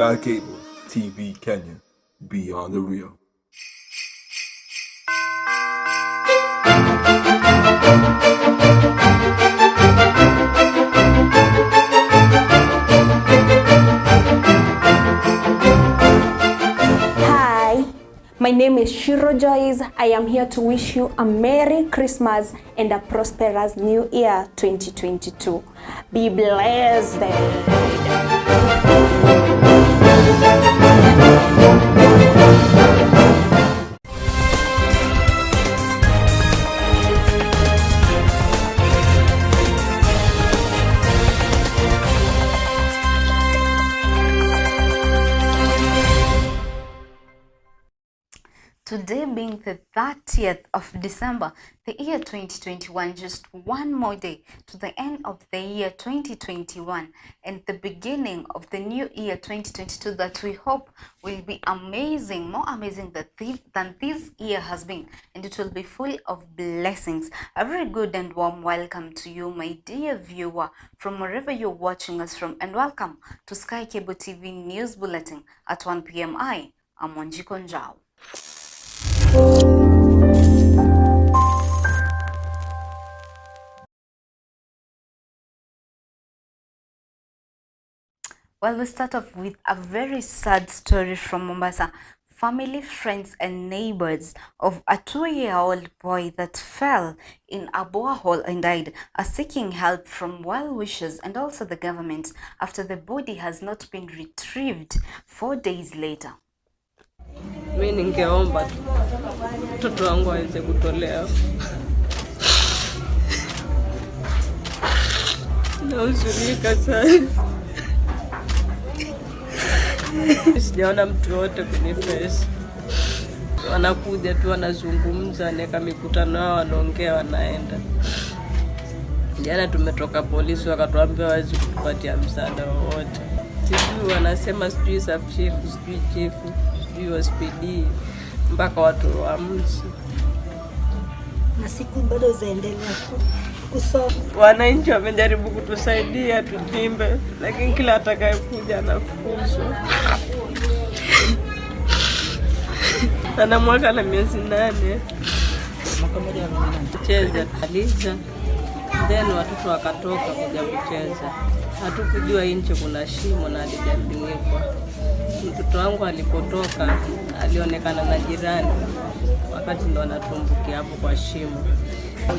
Sky Cable TV Kenya, beyond the real. Hi, my name is Shiro Joyce. I am here to wish you a Merry Christmas and a prosperous New Year 2022. Be blessed. Today being the 30th of December, the year 2021, just one more day to the end of the year 2021 and the beginning of the new year 2022 that we hope will be amazing, more amazing than this year has been, and it will be full of blessings. A very good and warm welcome to you, my dear viewer, from wherever you're watching us from, and welcome to Sky Cable TV News Bulletin at 1 p.m. I am Wanjiku Njau. Well, we start off with a very sad story from Mombasa. Family, friends and neighbors of a 2-year-old boy that fell in a borehole and died are seeking help from well-wishers and also the government after the body has not been retrieved 4 days later. Mi ningeomba tu mtoto wangu aweze kutolewa. Nahuzunika sana. Sijaona mtu yote kunifesi. Wanakuja tu wanazungumza, wanaweka mikutano yao, wanaongea, wanaenda. Jana tumetoka polisi wakatuambia hawezi kutupatia msaada wowote. Sijui wanasema sijui sub chief, sijui chief, sijui OSPD, mpaka watu wa mji. Na siku bado zaendelea kusoma. Wananchi wamejaribu kutusaidia tuchimbe, lakini kila atakayekuja anafukuzwa. Ana mwaka na miezi 8. Kucheza aliza, then watoto wakatoka kuja kucheza. Hatukujua nje kuna shimo na halijafunikwa. Mtoto wangu alipotoka alionekana na jirani wakati ndo anatumbukia hapo kwa shimo.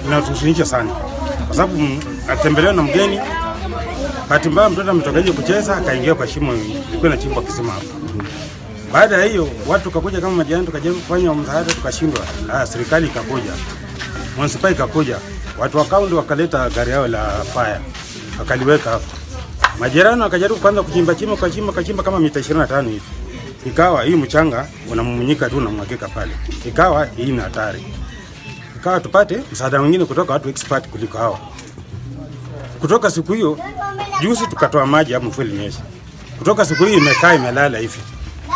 Inatuhuzunisha sana kwa sababu atembelewa na mgeni, bahati mbaya mtoto ametoka nje kucheza akaingia kwa shimo, ilikuwa inachimbwa kisima hapo. Baada ya hiyo watu tukakuja kama majirani, tukajaribu kufanya msaada tukashindwa. Serikali ikakuja, municipal ikakuja, watu wa kaunti wakaleta gari yao la fire wakaliweka hapo. Majirani wakajaribu kwanza kuchimba chimba, kuchimba, kuchimba kama mita 25 hivi. Ikawa hii mchanga unamumunyika tu unamwagika pale. Ikawa hii ni hatari. Ikawa tupate msaada mwingine kutoka watu expert kuliko hawa. Kutoka siku hiyo juzi tukatoa maji hapo, mvua ilinyesha. Kutoka siku hiyo imekaa imelala hivi.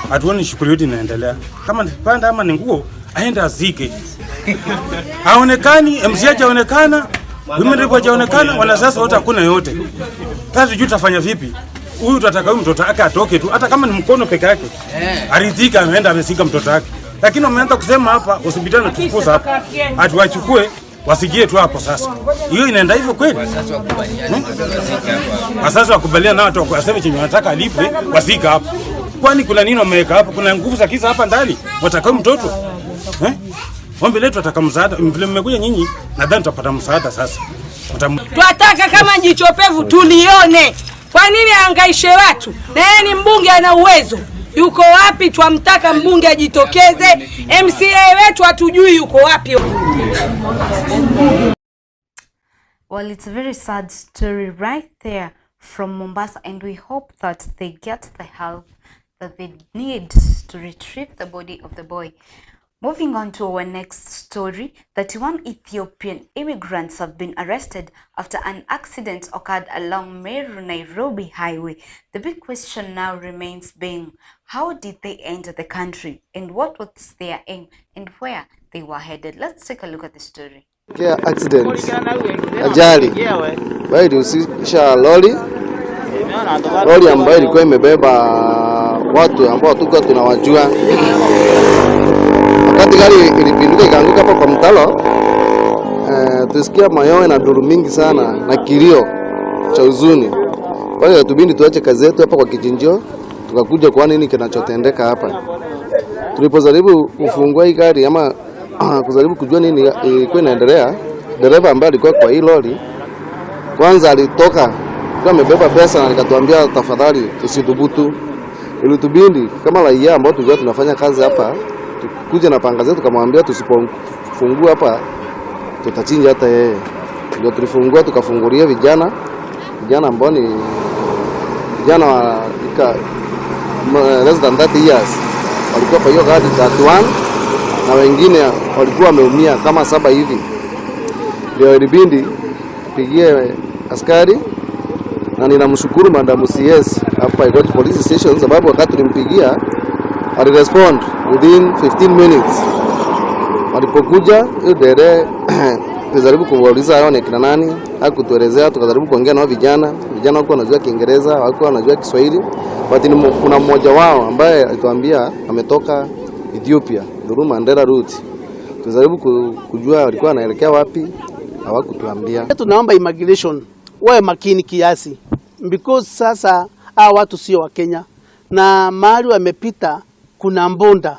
Hatuoni shughuli yote inaendelea. Kama ni panda ama ni nguo aende azike. Haonekani, MC hajaonekana, women rep hajaonekana, wanasiasa wote hakuna yote. Sasa sijui tutafanya vipi? Huyu tutataka huyu mtoto wake atoke tu, hata kama ni mkono peke yake. Aridhika ameenda amesika mtoto wake. Lakini wameanza kusema hapa hospitali na tufukuza hapa. Atuwachukue wasijie tu hapo sasa. Hiyo inaenda hivyo kweli? Wasasi wakubaliana na watu waseme chenye wanataka alipwe, wasika hapo. Kwani kuna nini wameweka hapo? Kuna nguvu za kisa hapa ndani? Watakao mtoto? Ombi letu ataka msaada. Vile mmekuja nyinyi, nadhani tutapata msaada sasa. Twataka kama jicho pevu tulione. Kwa nini ahangaishe watu? Na yeye ni mbunge ana uwezo. Yuko wapi? Twamtaka mbunge ajitokeze. MCA wetu hatujui yuko wapi. Well, it's a very sad story right there from Mombasa, and we hope that they get the help that they need to retrieve the body of the boy. Moving on to our next story, 31 Ethiopian immigrants have been arrested after an accident occurred along Meru-Nairobi highway. The big question now remains being, how did they enter the country and what was their aim and where they were headed? Let's take a look at the story. Accident, ajali ambayo ilihusisha lori ambayo ilikuwa imebeba Watu ambao hatukuwa tunawajua. Wakati gari ilipinduka ikaanguka hapa kwa mtaro, tulisikia mayowe na nduru mingi sana na kilio cha huzuni. Kwa hiyo tubidi tuache kazi yetu hapa kwa kichinjio, tukakuja kwa nini kinachotendeka hapa. Tulipojaribu kufungua hii gari ama kujaribu kujua nini ilikuwa inaendelea, dereva ambaye alikuwa kwa hii lori kwanza alitoka kwa amebeba pesa na akatuambia tafadhali tusidhubutu. Ilitubidi kama raia ambao tulikuwa tunafanya kazi hapa tukuje na panga zetu, tukamwambia tusipofungua hapa tutachinja hata yeye. Ndio tulifungua tukafungulia vijana ambao ni vijana wa less than 30 years walikuwa kwa hiyo gari 31 na wengine walikuwa wameumia kama 7 hivi. Ndio ilibidi tupigie askari, na ninamshukuru Madam CS hapa Igoji Police Station sababu wakati tulimpigia alirespond within 15 minutes. Walipokuja hiyo dere tulijaribu kuwauliza hao ni kina nani, hakutuelezea. Tukajaribu kuongea nao vijana, vijana hawakuwa wanajua Kiingereza, hawakuwa wanajua Kiswahili, but kuna mmoja wao ambaye alituambia ametoka Ethiopia through Mandera route. Tulijaribu kujua walikuwa wanaelekea wapi, hawakutuambia. Tunaomba immigration wawe makini kiasi, because sasa hawa watu sio wa Kenya na mahali wamepita kuna mbunda,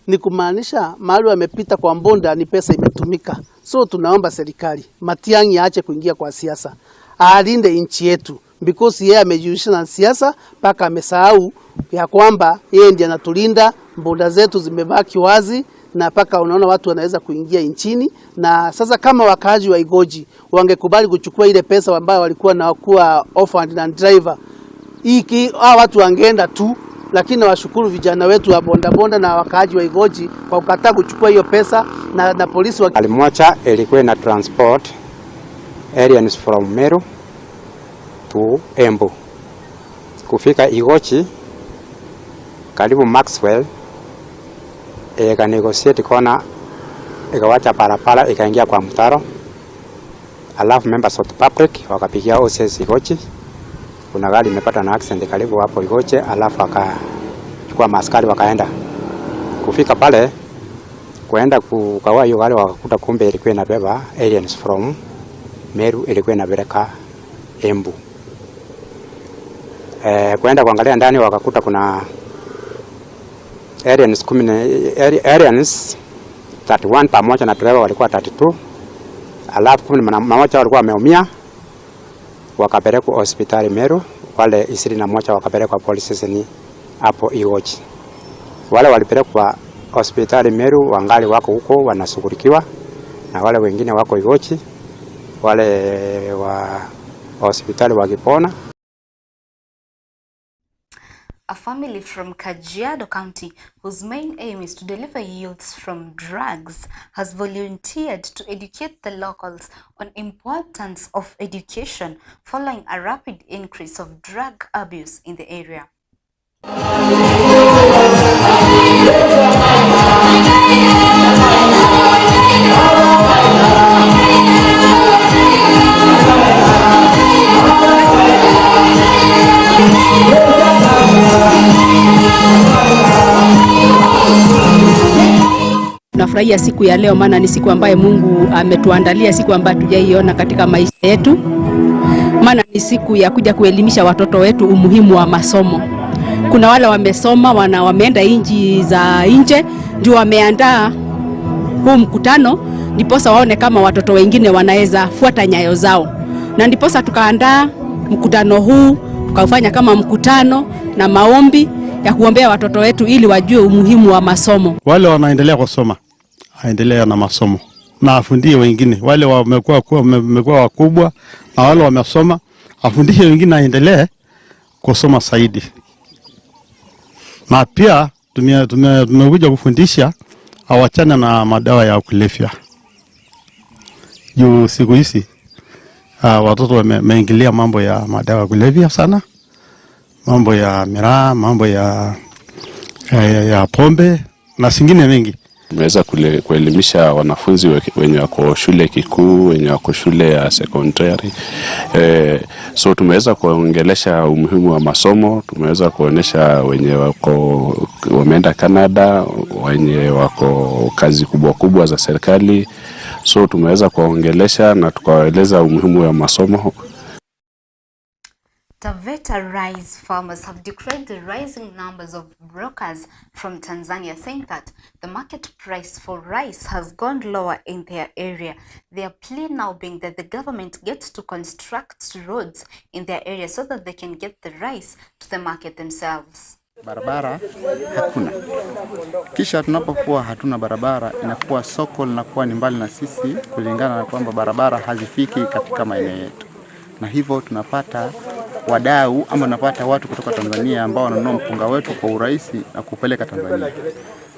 ni kumaanisha mahali wamepita kwa mbunda ni pesa imetumika. So tunaomba serikali Matiang'i aache kuingia kwa siasa, alinde nchi yetu, because yeye amejihusisha na siasa mpaka amesahau ya kwamba yeye ndiye anatulinda. Mbunda zetu zimebaki wazi na mpaka unaona watu wanaweza kuingia nchini. Na sasa kama wakaaji wa Igoji wangekubali kuchukua ile pesa ambayo walikuwa na kuwa offered na driver, hiki hawa watu wangeenda tu. Lakini nawashukuru vijana wetu wa bondabonda na wakaaji wa Igoji kwa kukataa kuchukua hiyo pesa na polisi wa Alimwacha ilikuwa na transport aliens from Meru to Embu. Kufika Igoji karibu Maxwell, ika negotiate kona, ikawacha barabara ikaingia kwa mtaro. Alafu members of the public wakapigia OCS Igoji, kuna gari imepata na accident karibu hapo Igoji. Alafu akachukua maaskari wakaenda. Kufika pale kuenda kukawa hiyo gari, wakakuta kumbe ilikuwa inabeba aliens from Meru, ilikuwa inapeleka Embu. Kuenda kuangalia ndani wakakuta kuna aliens 31 pamoja na driver walikuwa 32. Alafu 11 walikuwa wameumia wakapelekwa hospitali Meru, wale 21 wakapelekwa police station hapo Igoji. Wale walipelekwa hospitali Meru wangali wako huko wanashughulikiwa, na wale wengine wako Igoji, wale wa hospitali wakipona. A family from Kajiado County, whose main aim is to deliver youths from drugs, has volunteered to educate the locals on importance of education following a rapid increase of drug abuse in the area. Tunafurahia siku ya leo, maana ni siku ambayo Mungu ametuandalia, siku ambayo hatujaiona katika maisha yetu. Maana ni siku ya kuja kuelimisha watoto wetu umuhimu wa masomo. Kuna wale wamesoma wameenda nchi za nje, ndio wameandaa huu mkutano, ndiposa waone kama watoto wengine wanaweza fuata nyayo zao, na ndiposa tukaandaa mkutano huu, tukaufanya kama mkutano na maombi ya kuombea watoto wetu ili wajue umuhimu wa masomo. Wale wanaendelea kusoma, aendelea na masomo na afundie wengine. Wale wamekuwa wakubwa na wale wamesoma, afundishe wengine, aendelee kusoma zaidi. Na pia tumekuja kufundisha awachane na madawa ya kulevya. Juu siku hizi watoto wameingilia mambo ya madawa ya kulevya sana, mambo ya miraa, mambo ya pombe na singine mengi. Tumeweza kuelimisha wanafunzi wenye wako shule kikuu, wenye wako shule ya sekondari. So tumeweza kuongelesha umuhimu wa masomo, tumeweza kuonyesha wenye wako wameenda Canada, wenye wako kazi kubwa kubwa za serikali. So tumeweza kuwaongelesha na tukawaeleza umuhimu wa masomo. Taveta rice farmers have decried the rising numbers of brokers from Tanzania, saying that the market price for rice has gone lower in their area. Their plea now being that the government gets to construct roads in their area so that they can get the rice to the market themselves. Barabara hakuna. Kisha tunapokuwa hatuna barabara, inakuwa soko linakuwa ni mbali na sisi, kulingana na kwamba barabara hazifiki katika maeneo yetu, na hivyo tunapata wadau ama tunapata watu kutoka Tanzania ambao wananunua mpunga wetu kwa urahisi na kupeleka Tanzania.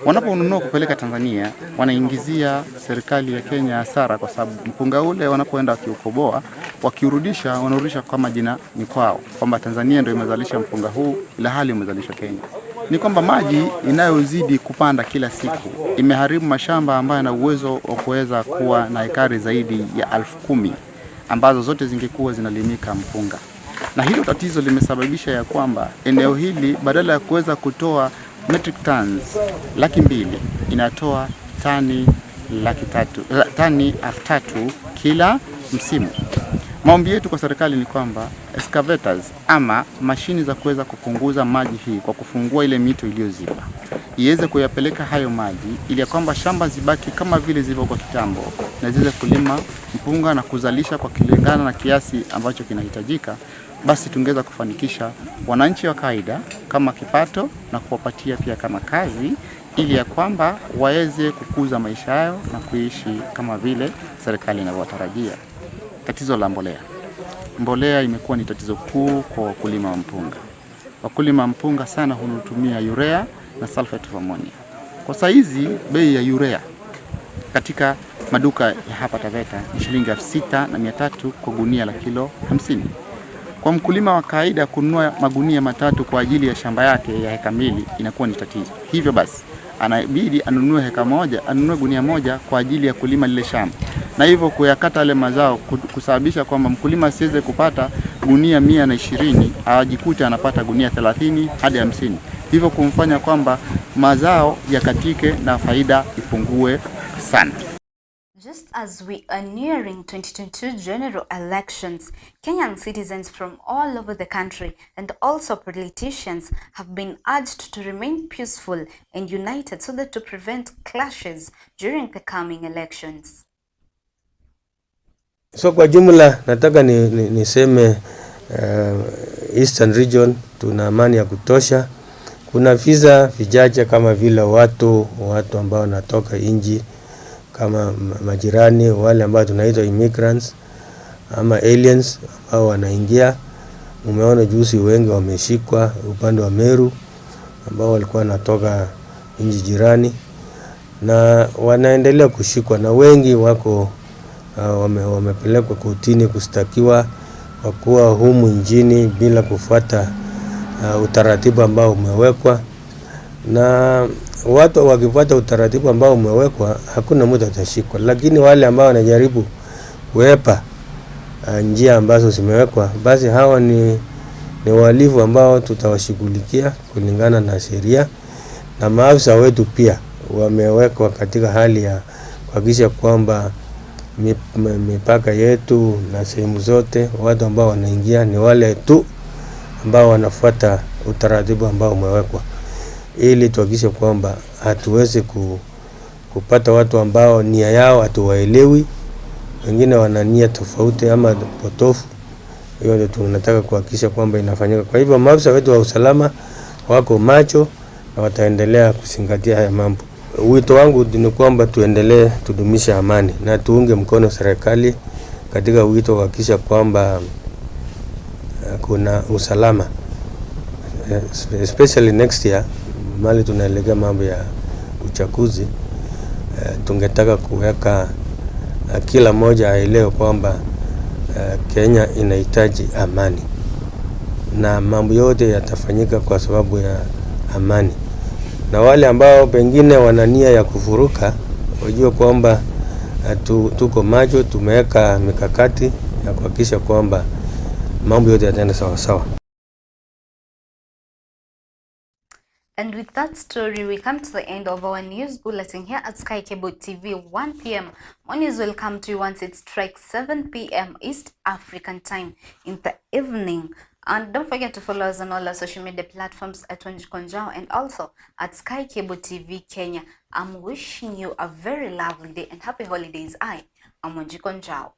Wanaponunua kupeleka Tanzania, wanaingizia serikali ya Kenya hasara, kwa sababu mpunga ule wanapoenda wakiukoboa, wakiurudisha, wanarudisha kama jina ni kwao, kwamba Tanzania ndio imezalisha mpunga huu, ila hali umezalishwa Kenya. Ni kwamba maji inayozidi kupanda kila siku imeharibu mashamba ambayo yana uwezo wa kuweza kuwa na ekari zaidi ya 10,000 ambazo zote zingekuwa zinalimika mpunga. Na hilo tatizo limesababisha ya kwamba eneo hili badala ya kuweza kutoa metric tons 200,000 inatoa tani 300,000, tani 3,000 kila msimu. Maombi yetu kwa serikali ni kwamba excavators ama mashini za kuweza kupunguza maji hii kwa kufungua ile mito iliyoziba iweze kuyapeleka hayo maji ili ya kwamba shamba zibaki kama vile zilivyokuwa kitambo na ziweze kulima mpunga na kuzalisha kwa kulingana na kiasi ambacho kinahitajika. Basi tungeweza kufanikisha wananchi wa kawaida kama kipato na kuwapatia pia kama kazi ili ya kwamba waweze kukuza maisha yao na kuishi kama vile serikali inavyotarajia. Tatizo la mbolea. Mbolea imekuwa ni tatizo kuu kwa wakulima wa mpunga. Wakulima mpunga sana hutumia urea na sulfate of ammonia. Kwa saizi bei ya urea katika maduka ya hapa Taveta ni shilingi 6,300 kwa gunia la kilo 50. Kwa mkulima wa kawaida kununua magunia matatu kwa ajili ya shamba yake ya heka 2 inakuwa ni tatizo. Hivyo basi anabidi anunue heka moja, anunue gunia moja kwa ajili ya kulima lile shamba. Na hivyo kuyakata yale mazao kusababisha kwamba mkulima asiweze kupata gunia 120, ajikute anapata gunia 30 hadi 50. Hivyo kumfanya kwamba mazao yakatike na faida ipungue sana. Just as we are nearing 2022 general elections, Kenyan citizens from all over the country and also politicians have been urged to remain peaceful and united so that to prevent clashes during the coming elections. So kwa jumla nataka niseme Eastern Region tuna amani ya kutosha. Kuna visa vichache kama vile watu ambao wanatoka nchi kama majirani, wale ambao tunaitwa immigrants ama aliens ambao wanaingia. Umeona juzi wengi wameshikwa upande wa Meru ambao walikuwa wanatoka nchi jirani, na wanaendelea kushikwa na wengi wako wamepelekwa kotini kushtakiwa kwa kuwa humu nchini bila kufuata utaratibu ambao umewekwa. Na watu wakifuata utaratibu ambao umewekwa hakuna mtu atashikwa, lakini wale ambao wanajaribu kuepa njia ambazo zimewekwa, basi hawa ni wahalifu ambao tutawashughulikia kulingana na sheria. Na maafisa wetu pia wamewekwa katika hali ya kuhakikisha kwamba mipaka yetu na sehemu zote watu ambao wanaingia ni wale tu ambao wanafuata utaratibu ambao umewekwa, ili tuhakikishe kwamba hatuwezi kupata watu ambao nia yao hatuwaelewi, wengine wana nia tofauti ama potofu. Hiyo ndio tunataka kuhakikisha kwamba inafanyika. Kwa hivyo maafisa wetu wa usalama wako macho na wataendelea kuzingatia haya mambo. Wito wangu ni kwamba tuendelee tudumisha amani na tuunge mkono serikali katika wito kuhakikisha kwamba kuna usalama, especially next year mali tunaelekea mambo ya uchaguzi. Tungetaka kuweka kila mmoja aelewe kwamba Kenya inahitaji amani na mambo yote yatafanyika kwa sababu ya amani. Na wale ambao pengine wana nia ya kufuruka wajue kwamba tuko macho, tumeweka mikakati ya kuhakikisha kwamba mambo yote yataenda sawa sawa. And with that story, we come to the end of our news bulletin here at SkyCable TV, 1 p.m. More news will come to you once it strikes 7 p.m. East African time in the evening. And don't forget to follow us on all our social media platforms at Wanjiku Njau and also at SkyCable TV Kenya. I'm wishing you a very lovely day and happy holidays. I am Wanjiku Njau.